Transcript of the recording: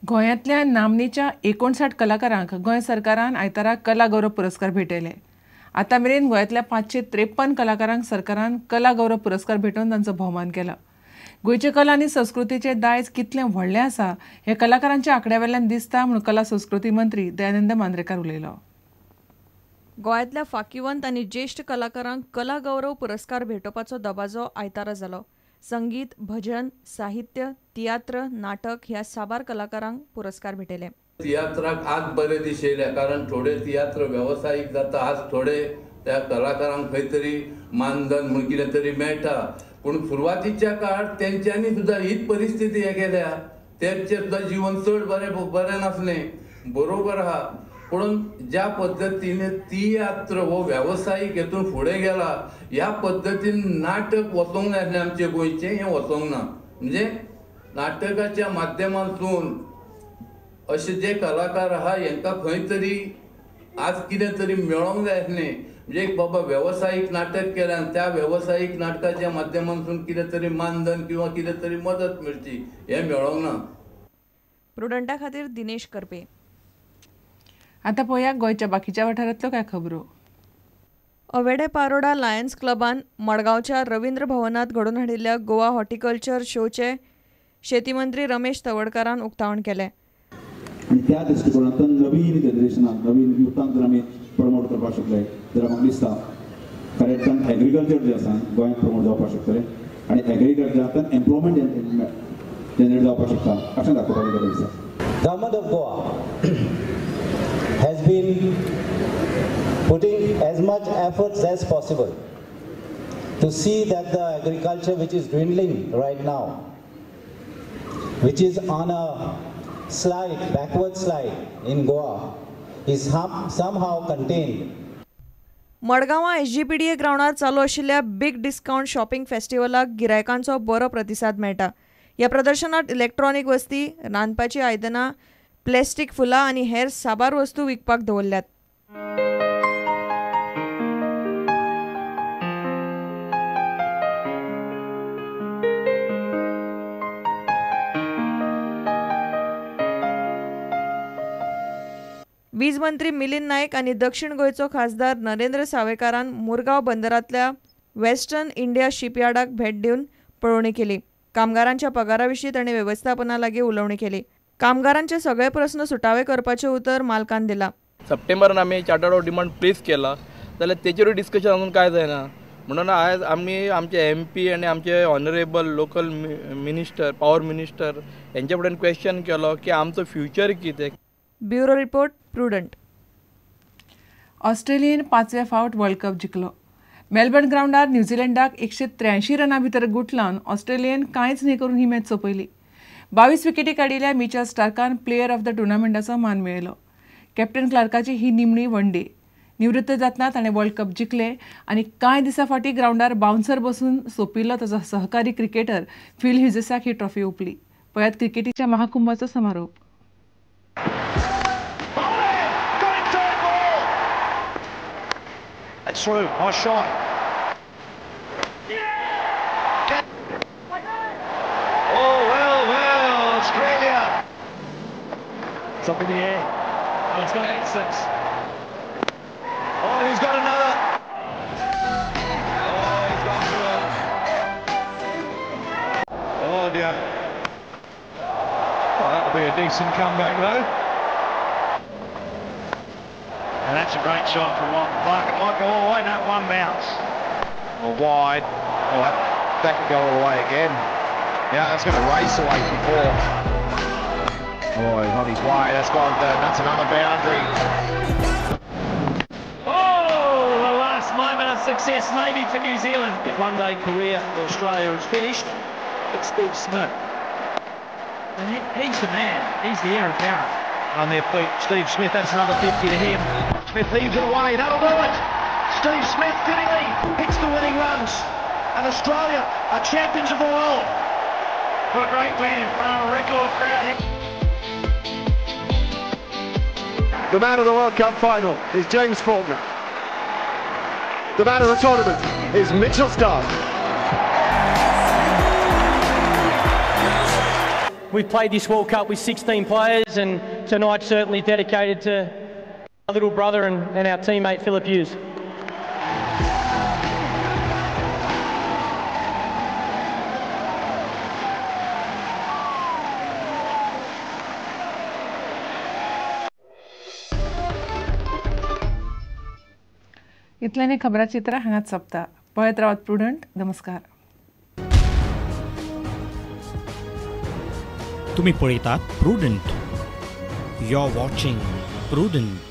गोंयांतल्या नामनेच्या 59 कलाकारांक गोंय सरकारान आयतारा कला गौरव पुरस्कार भेटयले. आतां मेरेन गोंयांतल्या 553 कलाकारांक सरकारान कला गौरव पुरस्कार भेटोवन तांचो भोवमान केला. गोंयचे कला आनी संस्कृतीचें दायज कितलें व्हडलें आसा हें कलाकारांच्या आंकड्या वेल्यान दिसता म्हूण कला संस्कृती मंत्री दयानंद मांद्रेकार उलयलो. गोंयांतल्या फाकिवंत आनी ज्येश्ठ कलाकारांक कला गौरव पुरस्कार भेटोवपाचो दबाजो आयतारा जालो. संगीत, भजन, साहित्य, तियात्र, नाटक ह्या साबार कलाकारांक पुरस्कार भेटयले. तियात्राक आज बरे दीस येयले, कारण थोडे तियात्र वेवसायीक जाता, आज थोडे त्या कलाकारांक खंय तरी मानधन म्हूण कितें तरी मेळटा. पूण सुरवातीच्या काळार तेंच्यांनी सुद्दां हीच परिस्थिती हे केल्या, तेंचें सुद्दां जिवन चड बरें बरें नासलें, बरोबर आहा. पूण ज्या पद्दतीन तियात्र हो वेवसायीक हेतून फुडें गेला, ह्या पद्दतीन नाटक वचोंक जाय आसलें आमचें गोंयचें, हें वचोंक ना. म्हणजे नाटकाच्या माध्यमांतून अशे जे कलाकार आहा हेंकां खंय तरी आज कितें तरी मेळोंक जाय आसलें. म्हणजे एक बाबा वेवसायीक नाटक केलें आनी त्या वेवसायीक नाटकाच्या माध्यमांतून कितें तरी मानधन किंवा कितें तरी मदत मेळची, हें मेळोंक ना. प्रुडंटा खातीर दिनेश करपे. आतां पळोवया गोंयच्या बाकीच्या वाठारांतल्यो कांय खबरो. अवेडे पारोडा लायन्स क्लबान मडगांवच्या रवींद्र भवनांत घडोवन हाडिल्ल्या गोवा हॉर्टिकल्चर शोचे शेती मंत्री रमेश तवडकारान उक्तावण केलें. आनी त्या दृश्टिकोनांतल्यान नवीन जनरेशनाक, नवीन युथांक जर आमी प्रमोट करपाक शकले जाल्यार म्हाका दिसता खऱ्या अर्थान एग्रीकल्चर जें आसा गोंयांत प्रमोट जावपाक शकतलें आनी एग्रीकल्चरांतल्यान एम्प्लॉयमेंट जनरेट जावपाक शकता अशें दाखोवपाची गरज आसा. Government of Goa has been putting as much efforts as possible to see that the agriculture which is dwindling right now, which is on a slide, backward slide in Goa, is somehow contained. मडगांवां SGPDA ग्रावंडार चालू आशिल्ल्या big discount shopping फेस्टिवलाक गिरायकांचो बरो प्रतिसाद मेळटा. ह्या प्रदर्शनांत electronic वस्ती, रांदपाची आयदनां, प्लॅस्टीक फुलां आनी हेर साबार वस्तू विकपाक दवरल्यात. वीज मंत्री मिलिंद नायक आनी दक्षिण गोंयचो खासदार नरेंद्र सावेकारान मुरगांव बंदरांतल्या वेस्टर्न इंडिया शिपयार्डाक भेट दिवन पळोवणी केली. कामगारांच्या पगारा विशीं ताणें वेवस्थापना लागीं उलोवणी केली. कामगारांचे सगळे प्रस्न सुटावे करपाचें उतर मालकान दिलां. सप्टेंबरान आमी चार्टर्ड ऑफ डिमांड प्लेस केला जाल्यार तेचेरूय डिस्कशन अजून कांय जायना. म्हणून आयज आमी आमचे MP आनी आमचे honourable local minister, power minister हेंचे फुडें क्वेश्चन केलो की आमचो फ्युचर कितें. Bureau report, Prudent. ऑस्ट्रेलियेन 5वे फावट वर्ल्ड कप जिखलो. मेलबर्न ग्रावंडार न्यूझीलंडाक 183 रनां भितर गुट लावन ऑस्ट्रेलियेन कांयच न्हय करून ही मॅच सोंपयली. 22 विकेटी काडिल्ल्या मिचेल स्टार्कान प्लेयर ऑफ the टुर्नामेंटाचो मान मेळयलो. कॅप्टन क्लार्काची ही निमणी वन डे. निवृत्त जातना ताणें वर्ल्ड कप जिखले आनी कांय दिसां फाटीं ग्रावंडार बावन्सर बसून सोंपिल्लो ताचो सहकारी क्रिकेटर फिल ह्युजेसाक ही ट्रॉफी ओंपली. पळयात क्रिकेटीच्या महाकुंभाचो समारोप. That's through. Nice shot. Yeah. Oh, well, well, Australia. It's up in the air. Oh, it's got 8-6. Oh, he's got another. Oh, he's gone through. Oh, dear. Well, that'll be a decent comeback, though. And that's a great shot from Clark. It might go all the way, no, one bounce. Or wide. Oh, that could go all the way again. Yeah, that's going to race away from 4. Oh, he's on his way. That's gone. That's another boundary. Oh, the last moment of success maybe for New Zealand. If one-day career for Australia is finished, it's Steve Smith. And he's the man. He's the heir apparent. On their feet, Steve Smith, that's another 50 to him. Smith leaves it away, that'll do it! Steve Smith fittingly picks the winning runs, and Australia are champions of the world. What a great win in front of a record crowd. The man of the World Cup final is James Faulkner. The man of the tournament is Mitchell Starc. We've played this World Cup with 16 players, and tonight certainly dedicated to our little brother and our teammate Philip Hughes. इतल्याने खबराचित्र हांगाच सोंपता. पळयत रावात prudent. नमस्कार. तुम्ही पळयतात Prudent. You are watching Prudent.